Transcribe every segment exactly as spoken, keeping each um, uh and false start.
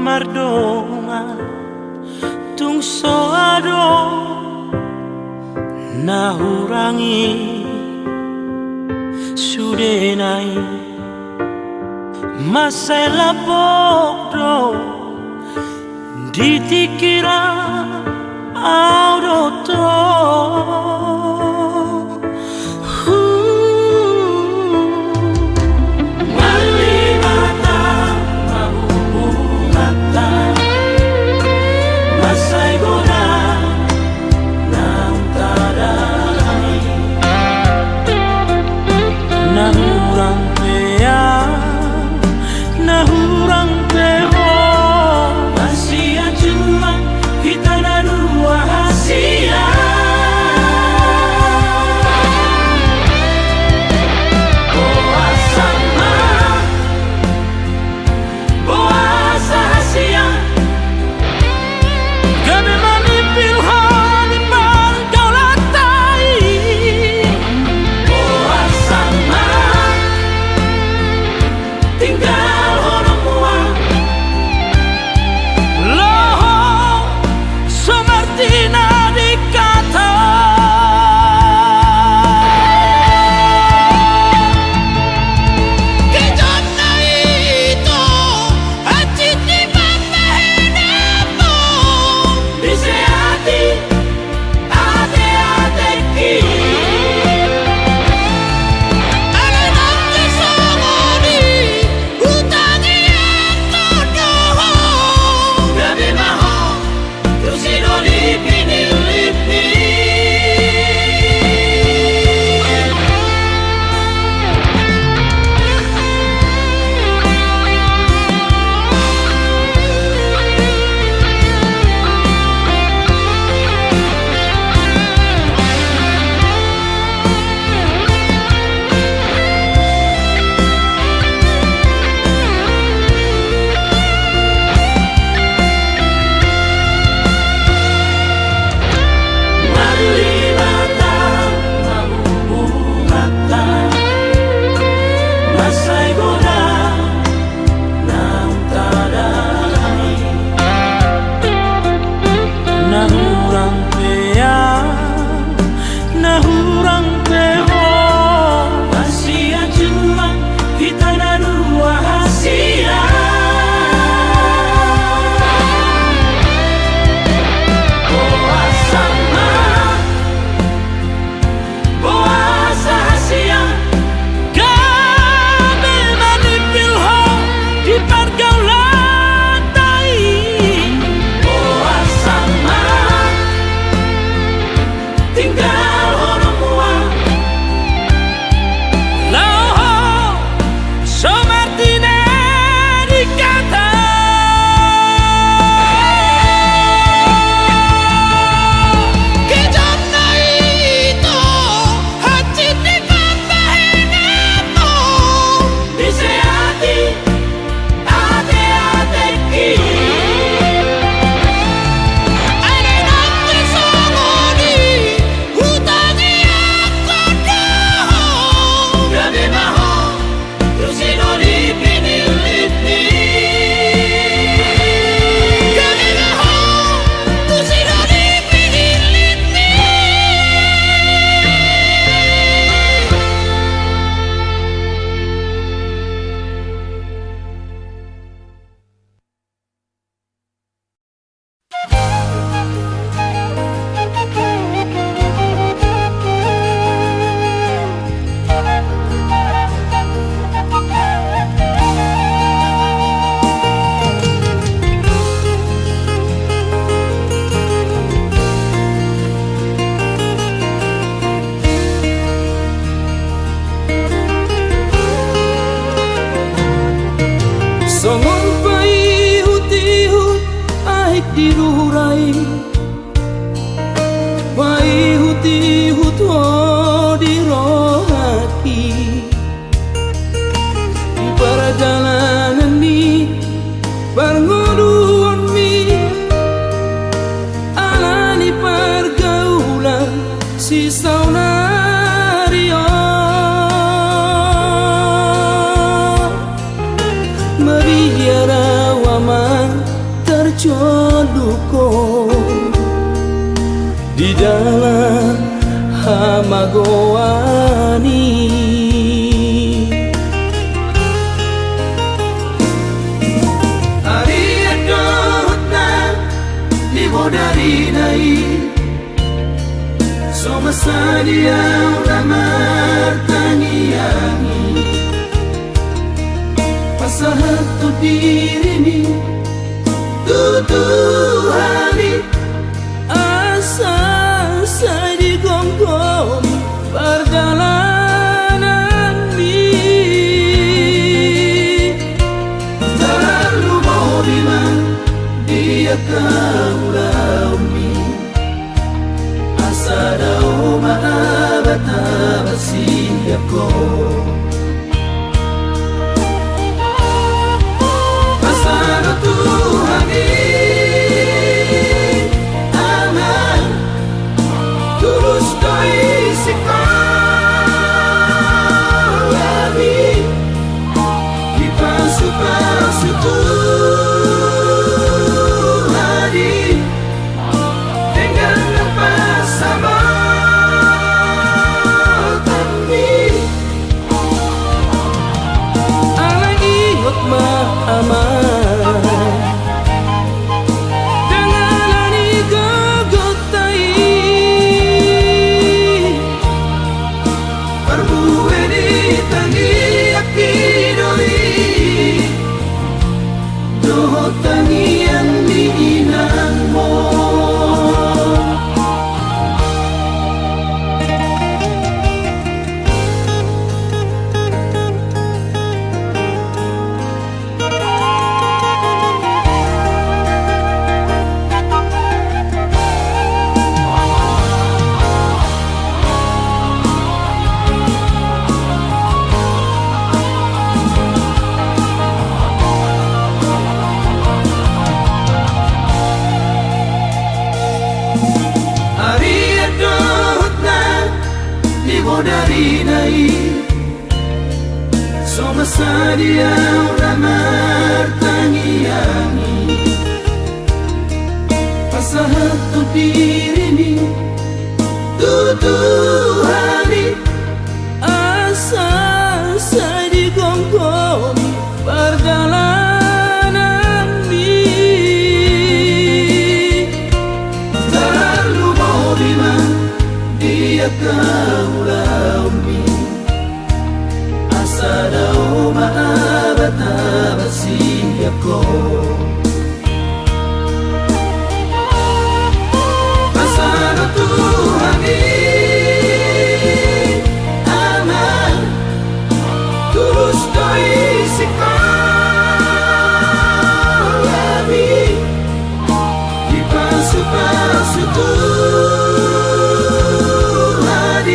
Mardongan tung so adong na hurang i sudena i. Mansai lapok do di tingki ra au do tong. Marlibata ma hubunganta, mansai godang naung tadalani. Na hurang pe au, na hurang pe ho. Mansai jumpang hita na dua hasian. Boasa ma, boasa hasian. Gabe manimpil ho di pargaulanta i. Boasa ma tinggal ho do mual. Laho so martina di kata. Kejonna ito hansit ni pambahenanmu. Diseati ate-ateki. Alai nang pe songon i, hutangiangkon do ho. Gabe ma ho tu sidolipi ni lipni. Na hurang pe au, na hurang pe ho. Hasian jumpang hita na dua hasian. Boasa ma, boasa hasian. Gabe manimpil ho di pargaulanta i. Boasa ma tinggal ho do mual. Laho so martina di kata. Kejonna ito hansit ni pambahenanmu. Diseati ate-ateki. Alai nang pe songon i, hutangiangkon do ho. Gabe ma ho tu sidolipi ni lipni. Gabe ma ho tu sidolipi ni lipni. Songon paihut-ihut aek di rura i, paihut-ihut ho di rohangki. Di parjalanan ni parngoluonmi, ala ni pargaulan sisaonari on. Mabiar Arian dohot na di bodarina i, so mansai ahu na martangiang i, pasahathon dirim i tu Tuhan i, asa sai digomgomi pardalananmi. Tarlumobi ma di angka ulaonmi, asa dao ma abat-abat sian ho. Pasahat Tuhan i, Amang, tulus do isi hami, dipasu-pasu Tuhan i, denggan nang pansamotanmi. Alai ingot ma, Amang, dangana ni gogonta i, parbue ni tangiangki do i, dohot tangiang ni inangmu. Arian dohot na di bodarina i, so mansai ahu na martangiang i, pasahathon dirim i tu Tuhan i, asa sai digomgomi pardalananmi. Tarlumobi ma di angka ulaonmi, asa dao ma abat-abat sian ho. Pasahat Tuhan i, Amang, tulus do isi hami, dipasu-pasu Tuhan i,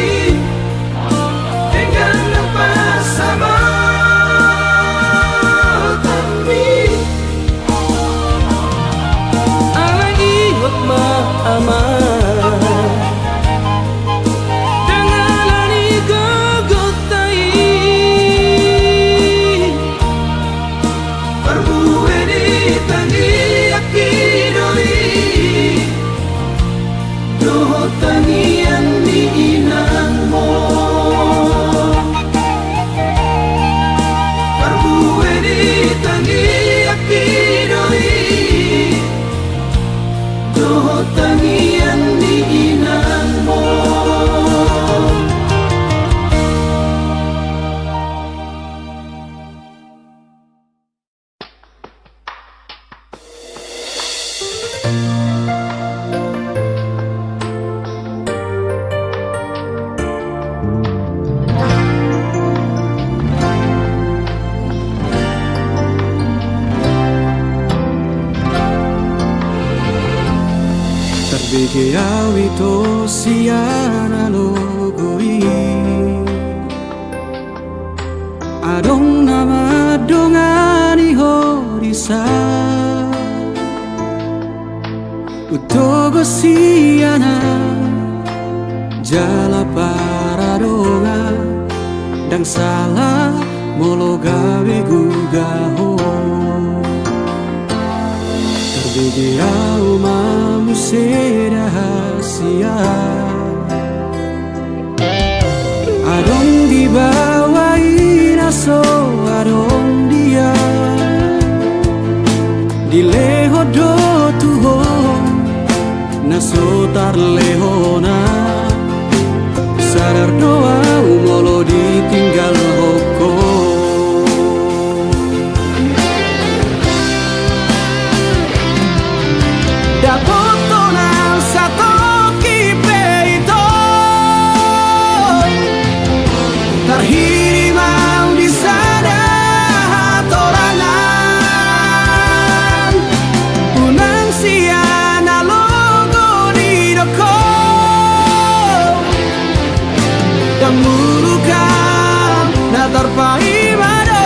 denggan nang pansamotanmi. Alai ingot ma, Amang, dangana ni gogonta i, parbue ni tangiangki do i, dohot tangiang ni inangmu. Parbue ni tangiangki do i, dohot tangiang ni inangmu. Tarbege au ito sian na logo i. Adong na mandongani ho disa, hutogu sian na jala paradongan, ndang sala molo gabe guga ho. Tarbege au ma muse da hasian. Adong di baoa i na so adong dia, dilehon do tu ho na so tarlehon. Sadar do ahu molo ditinggalhon ho. Dapothon nang satongkin pe ito, tarhirim ahu di sada hatorangan. Unang sian alogo didok ho, ndang muruk ahu na tarpaima do.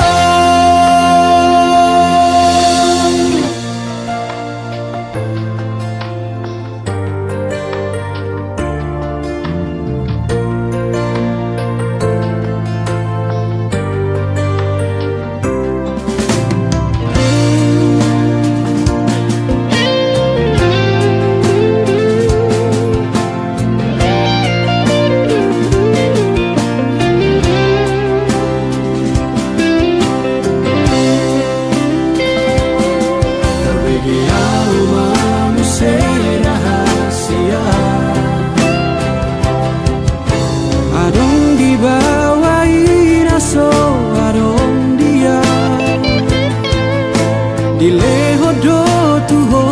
Tarbege ahu ma muse rahasia. Adong di baoa i na so adong dia, dilehon do tu ho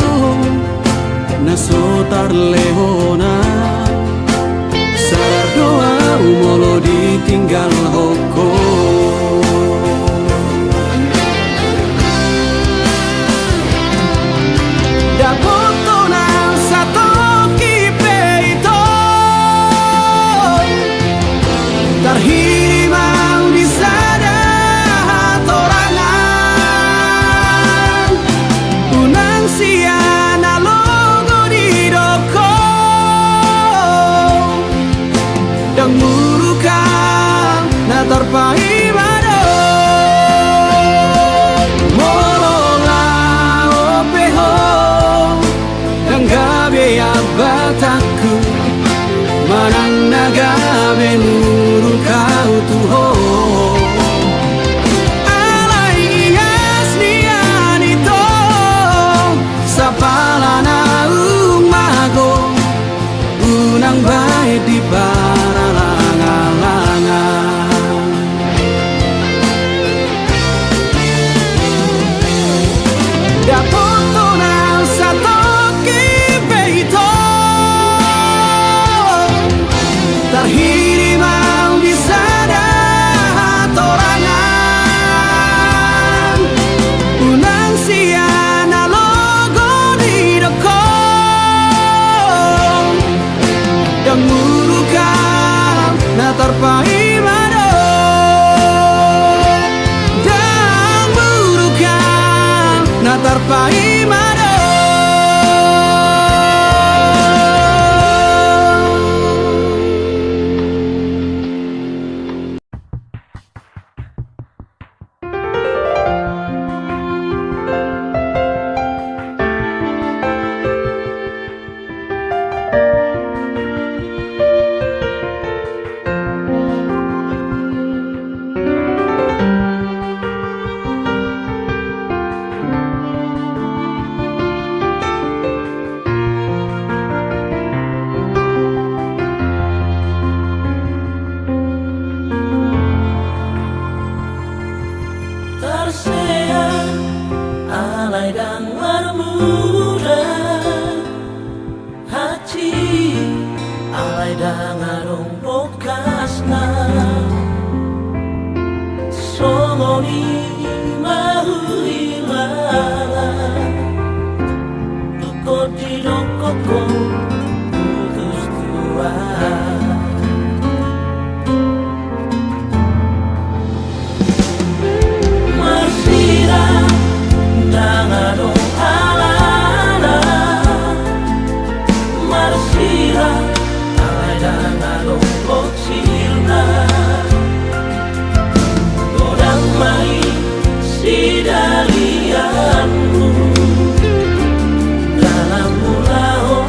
na so tarlehon. Sadar do ahu molo ditinggalhon ho. Dapothon nang satongkin pe ito, tarhirim ahu di sada hatorangan. Unang sian alogo didok ho, ndang muruk ahu na tarpaima do. Molo laho pe ho, ndang gabe ambatanku, manang na gabe muruk ahu tu ho. Alai ias nian ito, sapala naung mago, unang bahen di paralanglangan. Dapothon nang satongkin pe ito, tarhirim ahu di sada hatorangan. Unang sian alogo didok ho, ndang muruk ahu na tarpaima do. Ndang muruk ahu na tarpaima do. Tarsea alai ndang marmula, hansit alai ndang adong bokasna. Songon i ma huhilala, dungkon didok ho putus tua. Marsirang ndang adong alana, marsirang alai ndang adong boksirna. Godang ma i sidalianmu dalam ulaon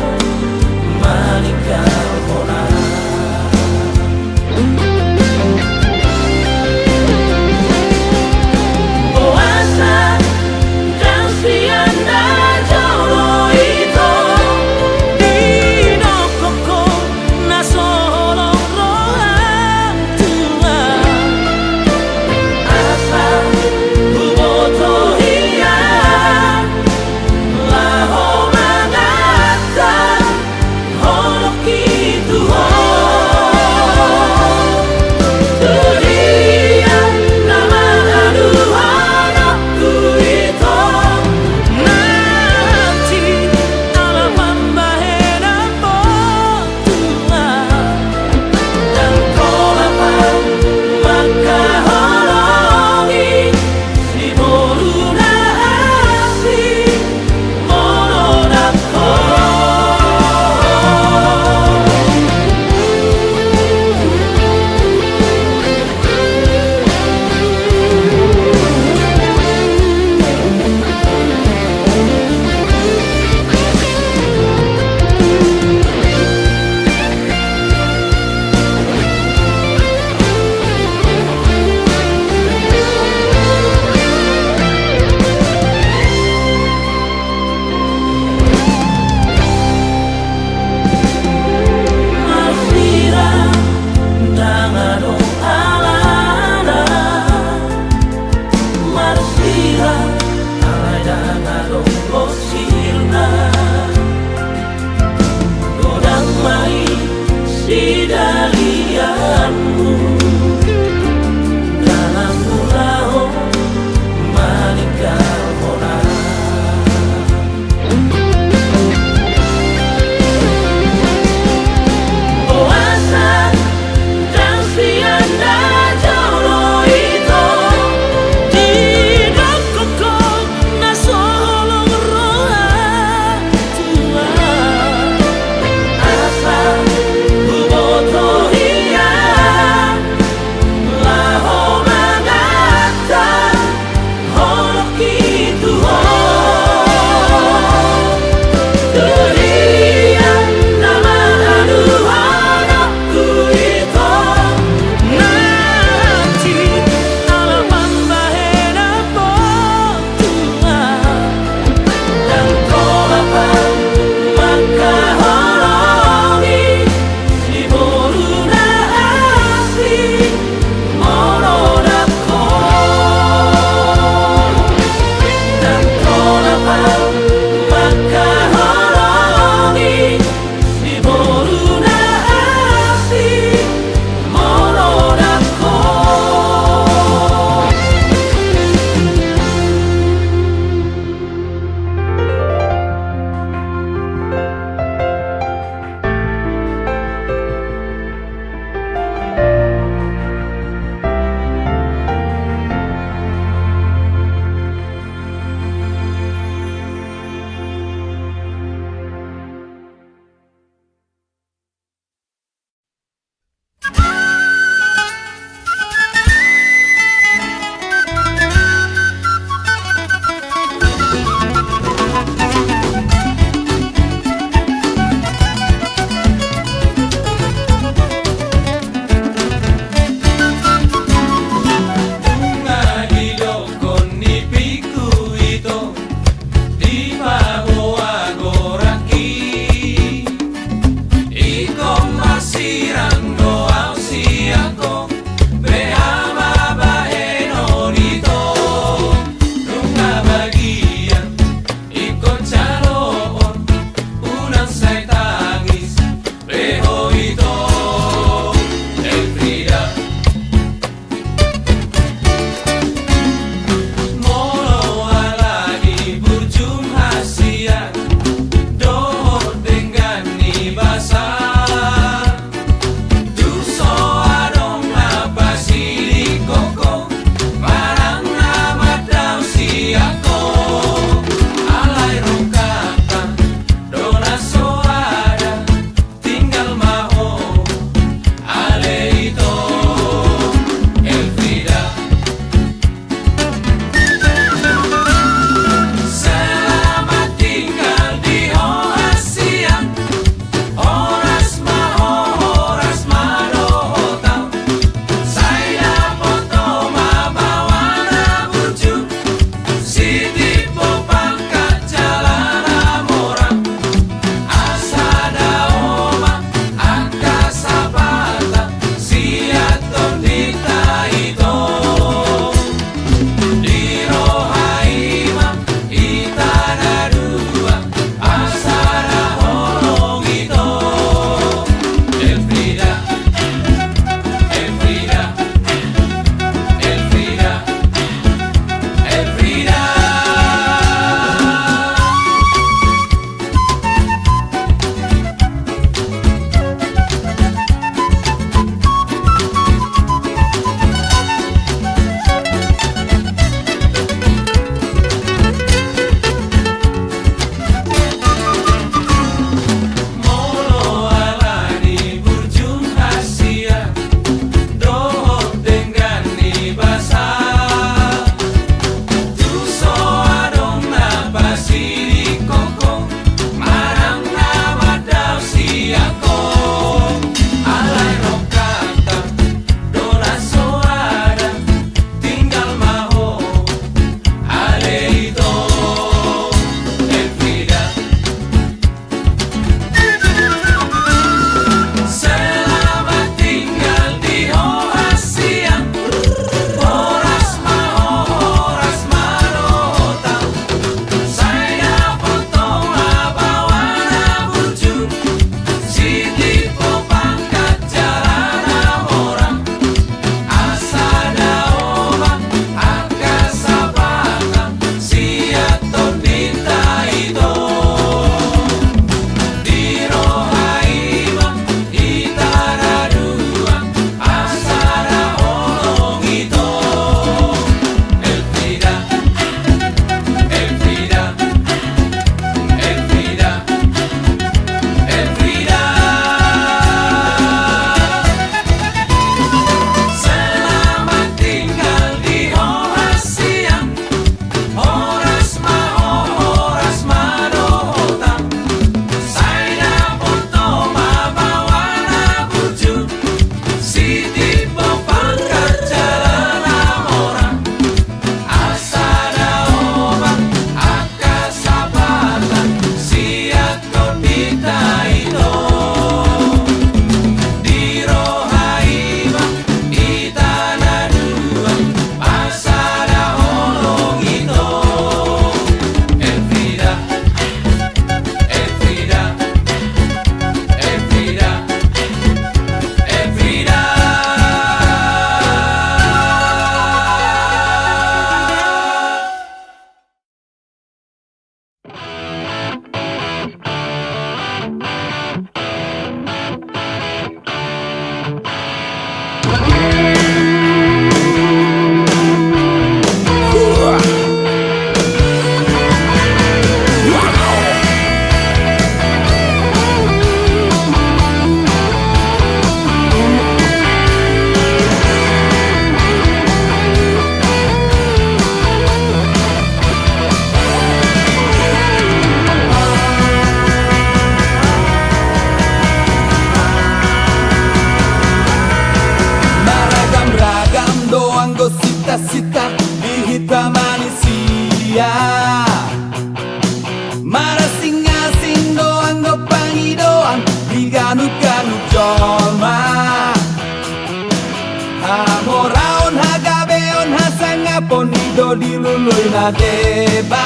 Poni do dilului na deba.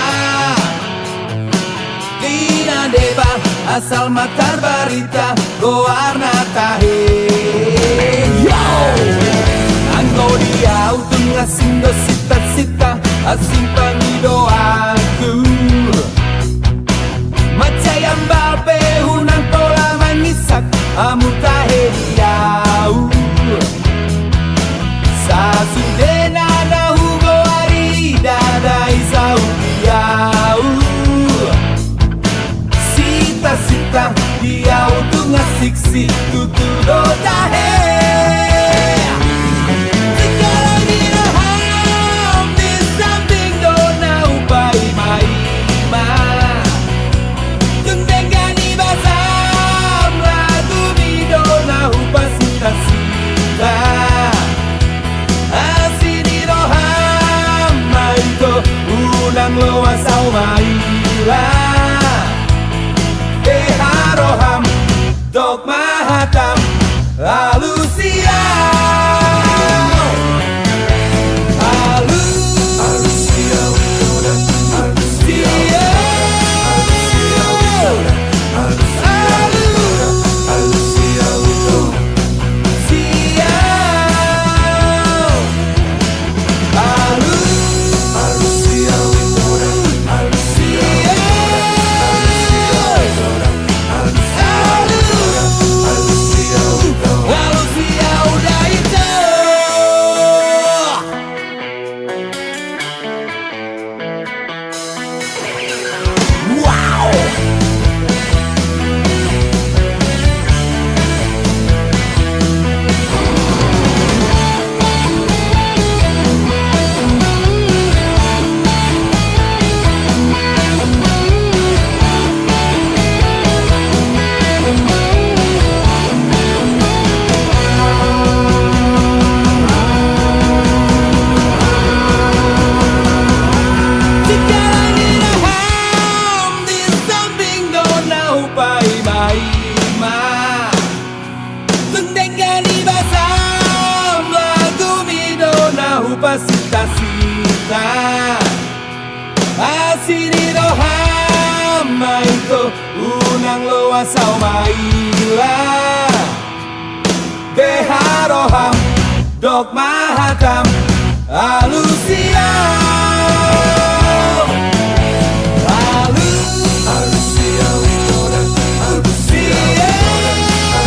Di na deba asal ma tarbarita goarna tahe. Yo! Anggo di au tung asing do sinta-sinta, asing pangidoanku. Mansai ambal pe unang pola mangisak, hamu tahe di au. Sasudena na hugoari, ndada i saut di au. Sinta-sinta di au tung asik situtu do tahe. Sekarang i roham di samping do na hupaima-ima. Tung denggan i basam lagu mi do na hupasinta-sinta. Asi ni roham ma ito, unang loas au maila. Deha roham, dok ma hatam, alusi au. Alusi au. Sekarang i roham di samping do na hupaima-ima. Tung denggan i basam lagu mi do na hupasinta-sinta. Asi ni roham ma ito, unang loas au maila. Deha roham, dok ma hatam, alusi au. Alu, alusi au, alusi au, alusi au.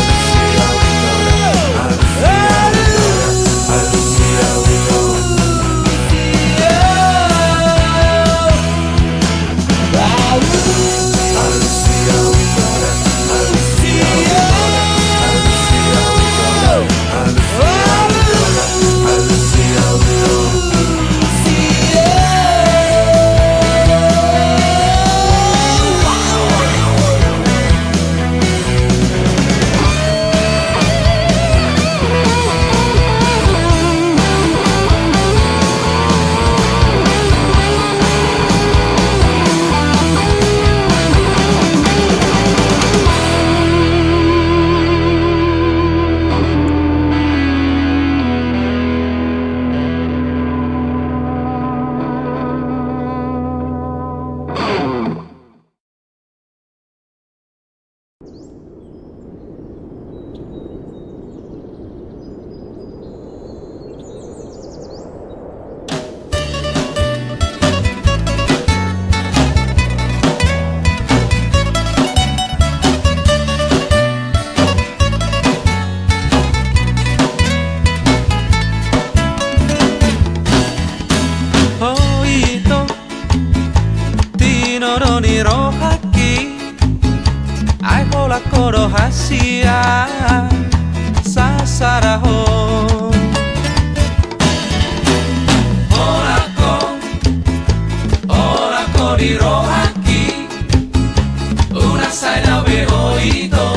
O ito, tinodo ni rohangki, ai holan ho do hasian sasada ho. Holan ho, holan ho di rohangki, unang sai dao be ho ito.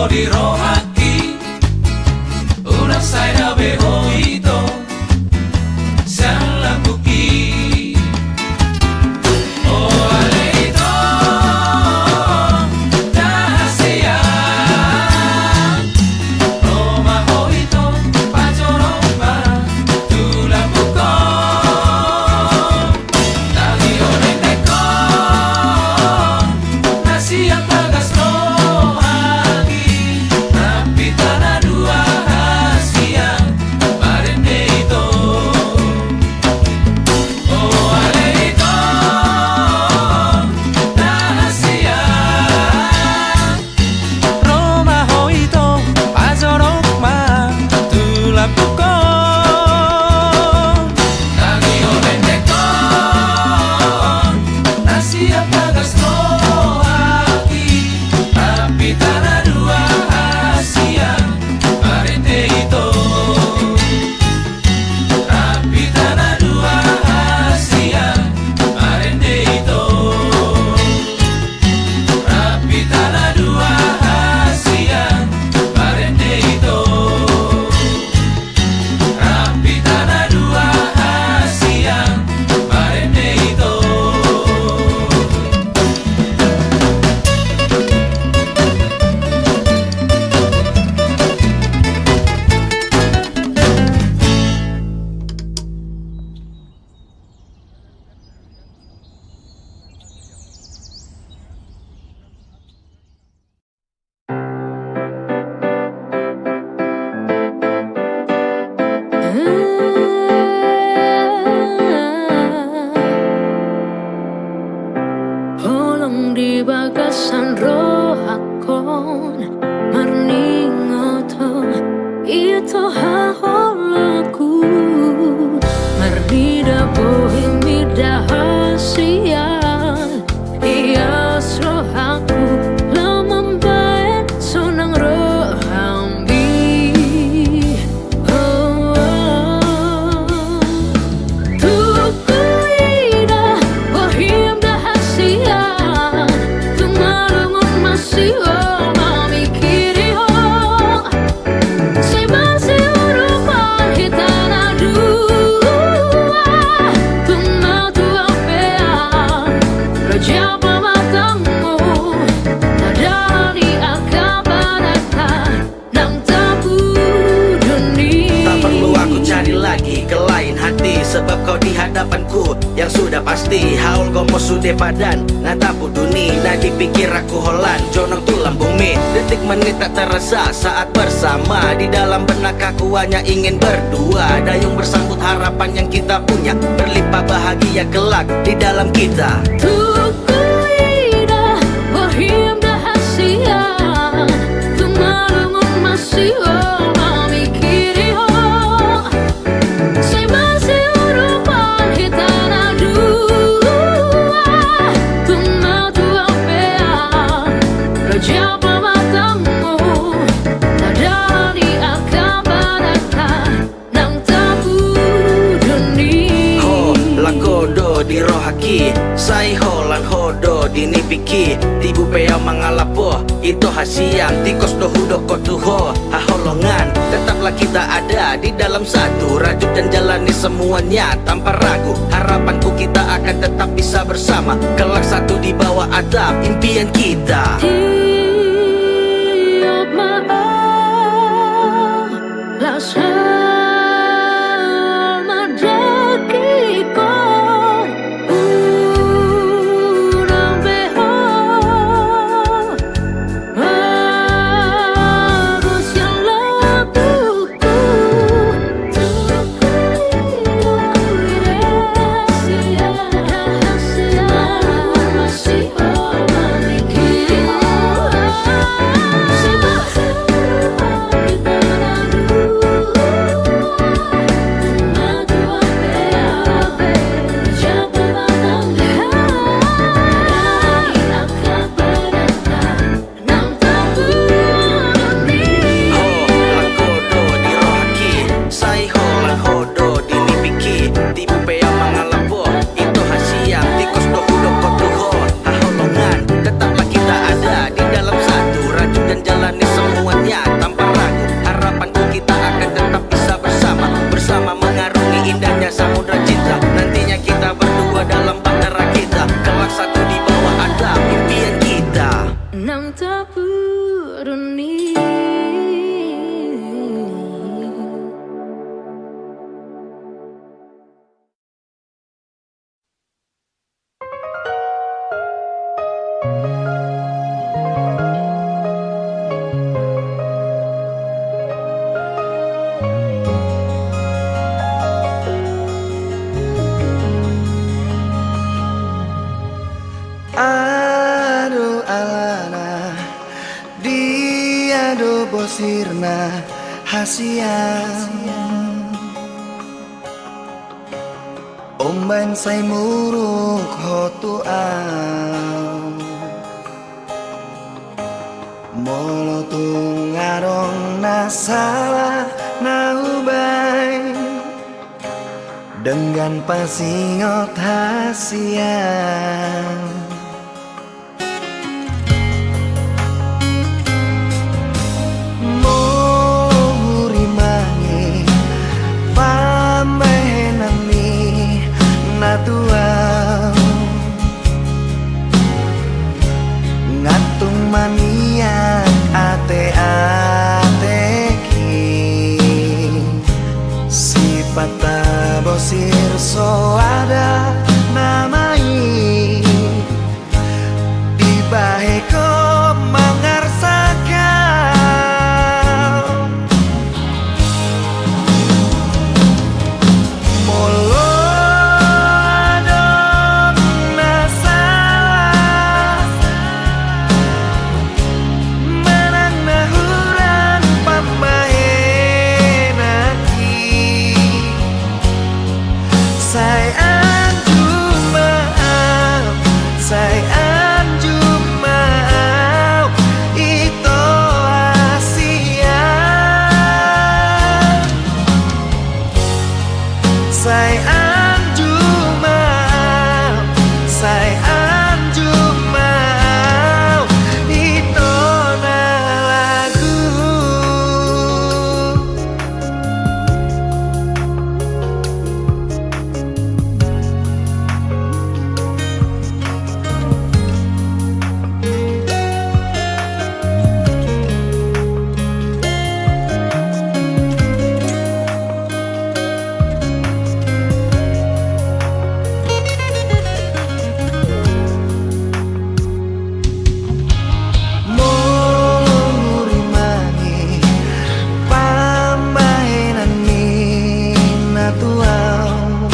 Di rohangki, unang sai dao be ho ito sian lambungki. O ale ito, na hasian, ro ma ho ito, pajorong ma tu lambungkon. Tangiang ni endengkon, na sian bagas rohangki, nampita na dua hasian, marende ito. O ale ito, na hasian. Ro ma ho ito, pajorong ma tu lambungkon. Tangiang ni endengkon, na sian bagas rohangki, nampita na dua hasian, marende ito. Nampita na dua hasian, marende ito. Nampita na dua hasian, marende ito. Nampita na dua hasian, marende ito. Holong di bagasan rohangkon, marningot ho ito haholongku, marnida bohim mida hasian. Ias rohangku, lam mambahen sonang rohangmi. Oh, oh. Tung huida bohim da hasian, tung malungun ma sihol mamingkiri ho. Sai marsiurupan hita na dua, tung matua pe au ro jala pamatangmu, na dao ni angka panatna nang tapudun i. Tak perlu aku cari lagi ke lain hati, sebab kau di hadapanku. Yang sudah pasti, haholongonmu sude padan na tapudun i, na di pingkiranku holan jonok tu lambungmi. Detik menit tak terasa saat bersama, di dalam benak aku hanya ingin berdua. Dayung bersambut harapan yang kita punya, berlimpah bahagia kelak di dalam kita. Tung huida bohim da hasian, tung malungun ma sihol mamingkiri ho. Sai marsiurupan hita na dua, tung matua pe au ro jala pamatangmu, na dao ni angka panatna nang tapudun i. Ho, lako do di rohangki, sai holan ho do di nipingki. Tibu pe au mangalap ho ito hasian, tingkos do hudok ho tu ho haholongan. Tetaplah kita ada di dalam satu, rajut dan jalani semuanya tanpa ragu. Harapanku kita akan tetap bisa bersama, kelak satu di bawah atap impian kita. Tiop ma au las hal mandengki ho, unang be ho. Ia do bosirna hasian. Umbaen sai muruk ho tu au. Molo tung adong na sala na hubaen, denggan pasingot hasian. Molo hurimangi pambahenan ni na tuau, nga tung maniak ateatek i. Sipata bosir soada nama i, dibahen ho mangarsak au. Molo adong na sala manang na hurang pambahenan i, sai anjum ma au, sai anjum ma au, ito hasian. Sai anjum ma au, sai anjum ma au, ito na lagu. Molo hurimangi pambahenan ni na tuau,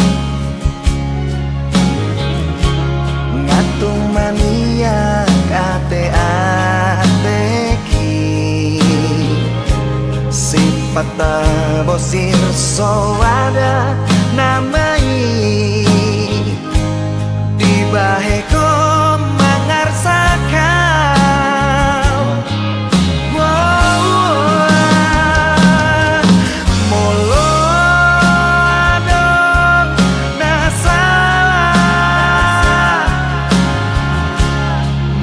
nga tung maniak ateatek i. Sipata bosir soada nama i, dibahen ho mangarsak au. Molo adong na sala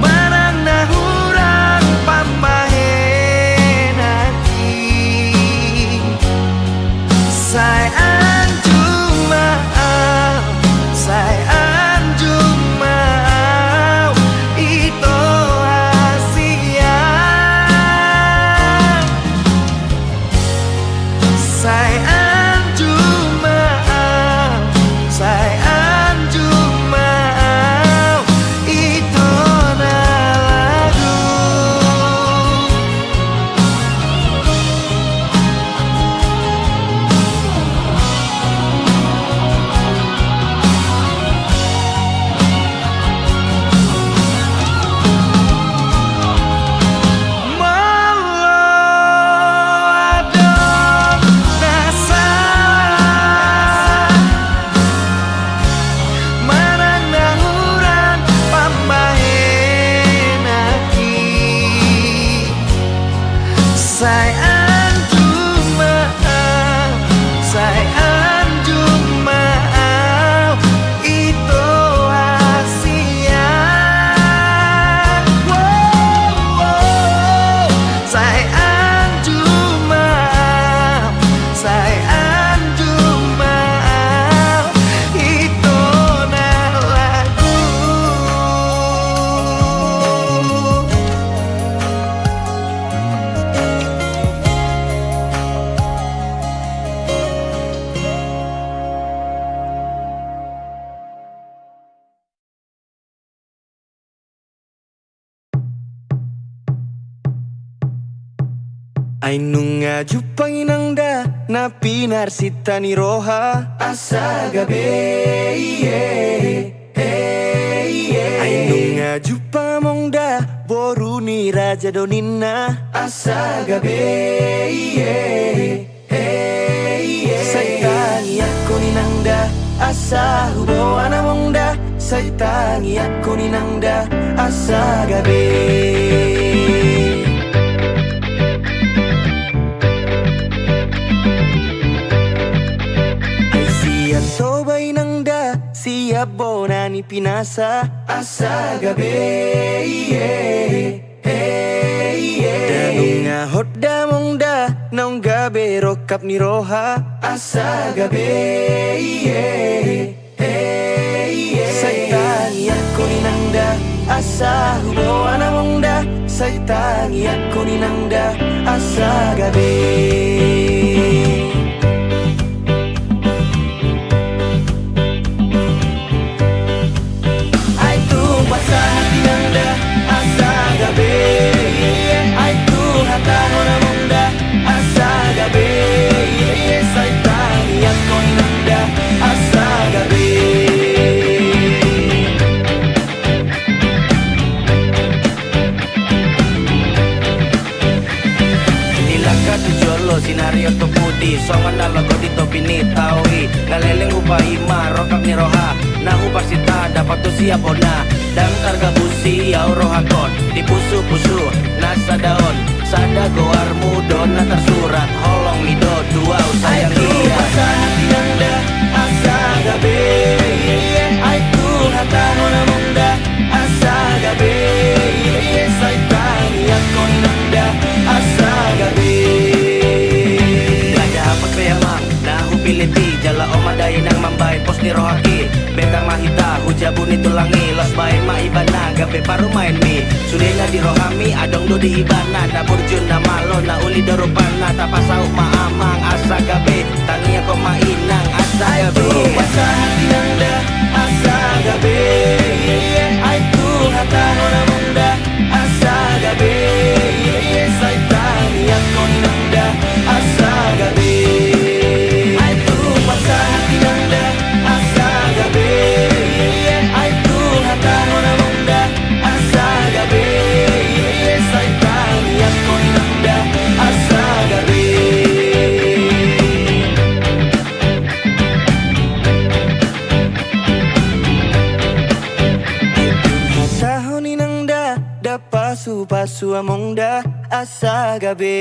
manang na hurang pambahenan i, sai anjum ma au, sai anjum ma au, ito hasian. Sai anjum ma au, sai anjum ma au, ito na lagu. Molo adong na sala manang na hurang pambahenan i, sai anjum ma au, sai anjum ma au, ito hasian. Sai anjum ma au, sai anjum ma au, ito na lagu. Ai nunga jumpang inang da na pinarsinta ni roha. Asa gabe i, e, e, i, e. Ai nunga jumpang among da boru ni raja do ninna. Asa gabe, ie, e, ie. Sai tangiangkon inang da, asa huboan among da. Sai tangiangkon inang da, asa gabe. Ai siap Toba inang da, siap bona ni pinasa. Asa gabe, ie, e, ie. Da nunga hot da among da, naung gabe rongkap ni roha. Asa gabe, ie, e, ie. Sai tangiangkon inang da, asa huboan among da. Sai tangiangkon inang da, asa gabe. Ai tung pasahat inang da, asa gabe. Ai tung hatahon among da, asa gabe. Sai tangiangkon inang da, asa gabe. Nilangka tu jolo sinari on tu pudi, songon na logo di topi ni tao i. Na leleng hupaima rongkap ni roha, na huparsinta dapot tu siap bona. Ndang targabusi au rohangkon, di pusupusu na sada on. Sada goarmu do na tarsurat, holong mi do tu au sayang. Ai tung pasahat inang da, asa gabe. Ai tung hatahon among da, asa gabe. Sai tangiangkon inang da, asa gabe. Ndada hapot pe amang na hupillit i, jala on ma da inang mambahen pos ni rohangki. Betang ma hita hu jabu ni tulang i, laos bahen ma ibana gabe parumaenmi. Sudena di rohami adong do di ibana, na burju na malo na uli do rupana. Tapasaut ma amang asa gabe, tangiangkon ma inang asa gabe. Ai tung pasahat inang da, asa gabe. Ai tung hatahon among da, asa gabe. Sai tangiangkon inang da, asa gabe. Ai tung pasahat inang da, asa gabe. Ai tung hatahon among da, asa gabe. Sai tangiangkon inang da, asa gabe. Hatahon inang da, da pasupasu among da, asa gabe.